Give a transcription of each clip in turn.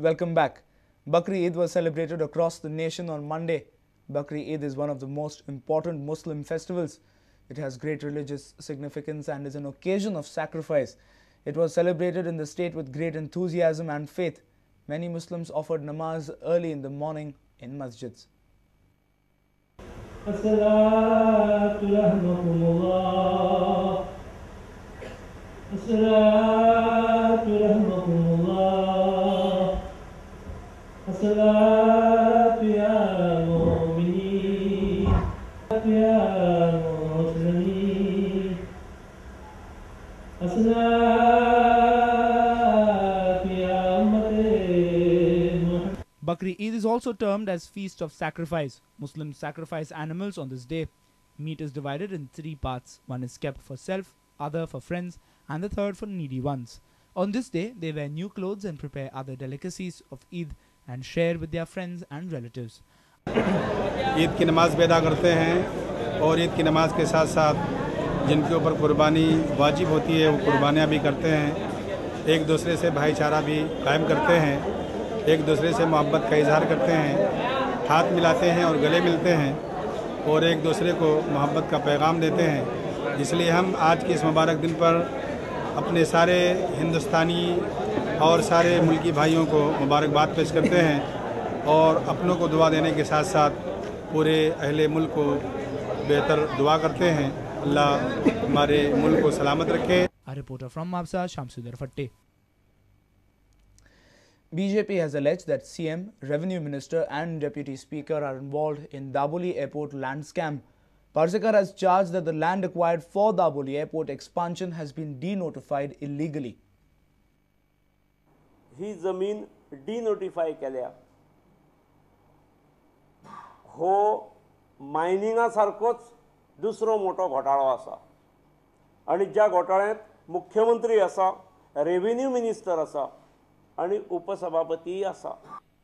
Welcome back. Bakri Eid was celebrated across the nation on Monday. Bakri Eid is one of the most important Muslim festivals. It has great religious significance and is an occasion of sacrifice. It was celebrated in the state with great enthusiasm and faith. Many Muslims offered namaz early in the morning in masjids. Bakri Eid is also termed as Feast of Sacrifice. Muslims sacrifice animals on this day. Meat is divided in three parts. One is kept for self, other for friends, and the third for needy ones. On this day, they wear new clothes and prepare other delicacies of Eid and share with their friends and relatives. Eid की नमाज़ भी अदा करते हैं और ईद की नमाज़ K साथ साथ जिनके ऊपर कुर्बानी वाजिब होती है वो कुर्बानियाँ भी करते हैं, एक दूसरे से भाईचारा भी कायम करते हैं, एक दूसरे से मोहब्बत का इजहार करते हैं, हाथ मिलाते हैं और गले मिलते हैं और एक दूसरे को मोहब्बत का पैगाम देते हैं। इसलिए हम आज के इस मुबारक दिन पर अपने सारे हिंदुस्तानी और सारे मुल्की भाइयों को मुबारकबाद पेश करते हैं और अपनों को दुआ देने के साथ साथ पूरे अहले मुल्क को बेहतर दुआ करते हैं। अल्लाह हमारे मुल्क को सलामत रखे। A reporter from Mapsa, Shamsudar Fatte. BJP has alleged that CM, Revenue Minister and Deputy Speaker are involved in Dabolim Airport land scam. Parsekar has charged that the land acquired for Dabolim Airport expansion has been denotified illegally. ही जमीन डिनोटिफाय केल्या, हो मायनिंगा सारकोच दुसरो मोठो घोटाळो आसा आनी ज्या घोटाळ्यांत मुख्यमंत्री आसा, रेव्हेन्यू मिनिस्टर आसा आनी उपसभापती आसा.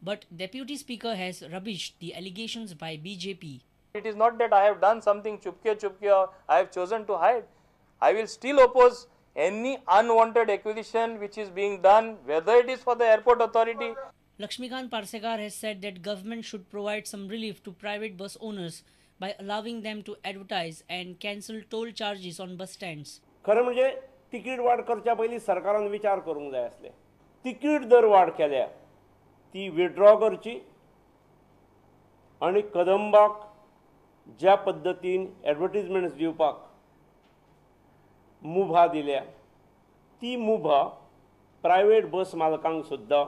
But Deputy Speaker has rubbished the allegations by BJP. It is not that I have done something chupke chupke or I have chosen to hide. I will still oppose any unwanted acquisition which is being done, whether it is for the airport authority. Lakshmikant Parsekar has said that government should provide some relief to private bus owners by allowing them to advertise and cancel toll charges on bus stands. खरें म्हणजे ticket वाड करच्या पयलीं सरकारान विचार करूंक जाय आसले. तिकीट दर वाड केल्या ती विड्रॉ करची आनी कदंबाक ज्या पद्दतीन एडवर्टीजमेंट्स दिवपाक मुभा दिल्या ती मुभा प्रायव्हेट बस मालकांक सुद्दां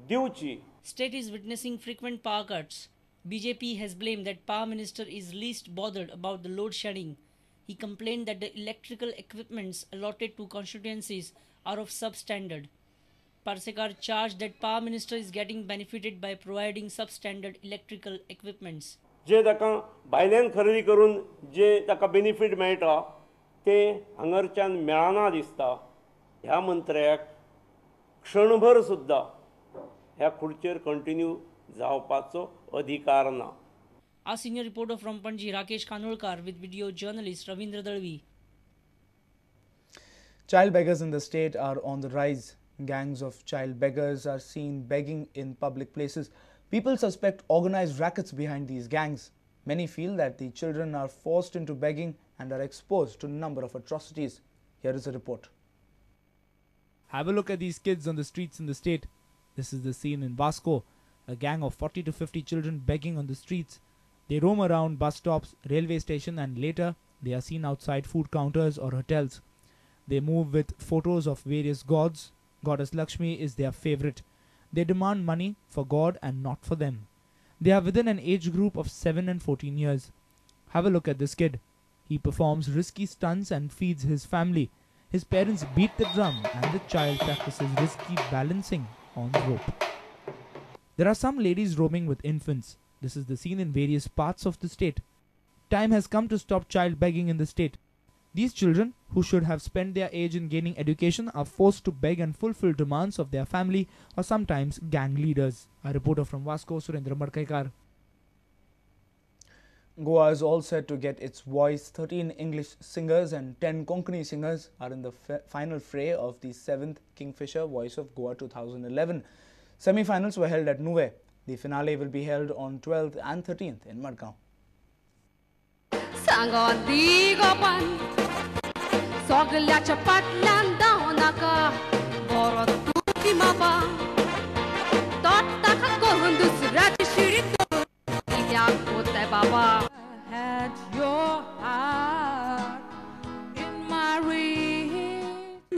दिवची. State is witnessing frequent power cuts. BJP has blamed that power minister is least bothered about the load shedding. He complained that the electrical equipments allotted to constituencies are of substandard. Parsekar charged that power minister is getting benefited by providing substandard electrical equipments. जे ताका भायल्यान खरेदी करून जे ताका benefit मेळटा ते हांगरच्यान मेळना दिसता. ह्या मंत्र्याक क्षणभर सुद्दां ह्या खुर्चेर कंटिन्यू जावपाचो अधिकार ना. Our senior reporter from Panji, Rakesh Kanolkar, with video journalist Ravindra Dalvi. Child beggars in the state are on the rise. Gangs of child beggars are seen begging in public places. People suspect organized rackets behind these gangs. Many feel that the children are forced into begging and are exposed to a number of atrocities. Here is a report. Have a look at these kids on the streets in the state. This is the scene in Vasco. A gang of 40 to 50 children begging on the streets. They roam around bus stops, railway station, and later they are seen outside food counters or hotels. They move with photos of various gods. Goddess Lakshmi is their favorite. They demand money for God and not for them. They are within an age group of 7 and 14 years. Have a look at this kid. He performs risky stunts and feeds his family. His parents beat the drum and the child practices risky balancing on rope. There are some ladies roaming with infants. This is the scene in various parts of the state. Time has come to stop child begging in the state. These children, who should have spent their age in gaining education, are forced to beg and fulfill demands of their family or sometimes gang leaders. A reporter from Vasco, Surendra Madkaikar. Goa is all set to get its voice. 13 English singers and 10 Konkani singers are in the final fray of the 7th Kingfisher Voice of Goa 2011. Semi-finals were held at Nuvem. The finale will be held on 12th and 13th in Madgaon. Had your heart in my reach.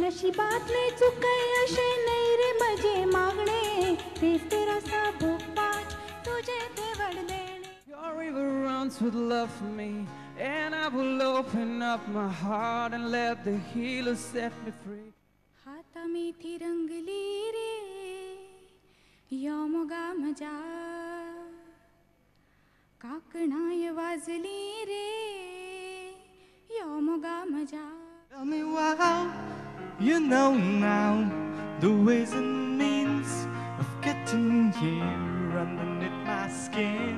नशिबातले चुकय अशे नाही रे मजे मागणे तेच तेरा साबुपाच तुझे ते वडदेणे. Your river runs with love for me, and I will open up my heart and let the healer set me free. हाता मेथी रंगली रे यो मोगा मजा काकणाय वाजली रे यो मोगा मजा. Tell me why you know now the ways and means of getting here underneath my skin.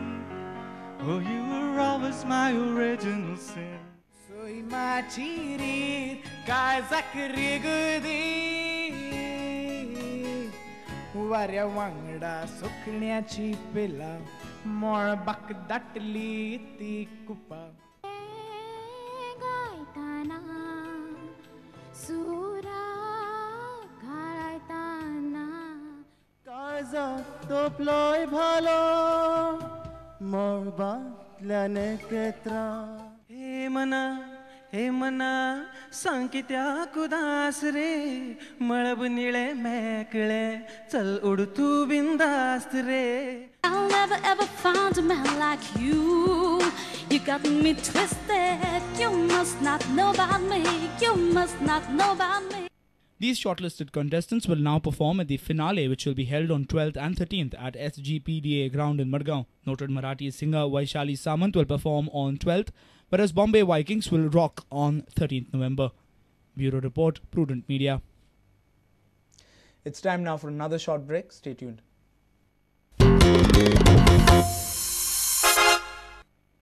Oh, you were always my original sin. सोयमाची रीत काळजाक रिगुदी वाऱ्या वांगडा सुकण्याची पिला मळबाक दाटली ती कुपा. गायताना सुरा घाळायताना काळजा तोपलोय भालो मळबांतल्यान एकत्र. हे मना सांग कित्याक उदास रे मळब निळे मेकळे चल उड तूं बिंदास्त रे. I'll never ever find a man like you. You got me twisted. You must not know about me. You must not know about me. These shortlisted contestants will now perform at the finale, which will be held on 12th and 13th at SGPDA ground in Madgaon. Noted Marathi singer Vaishali Samant will perform on 12th, whereas Bombay Vikings will rock on 13th November. Bureau Report, Prudent Media. It's time now for another short break. Stay tuned.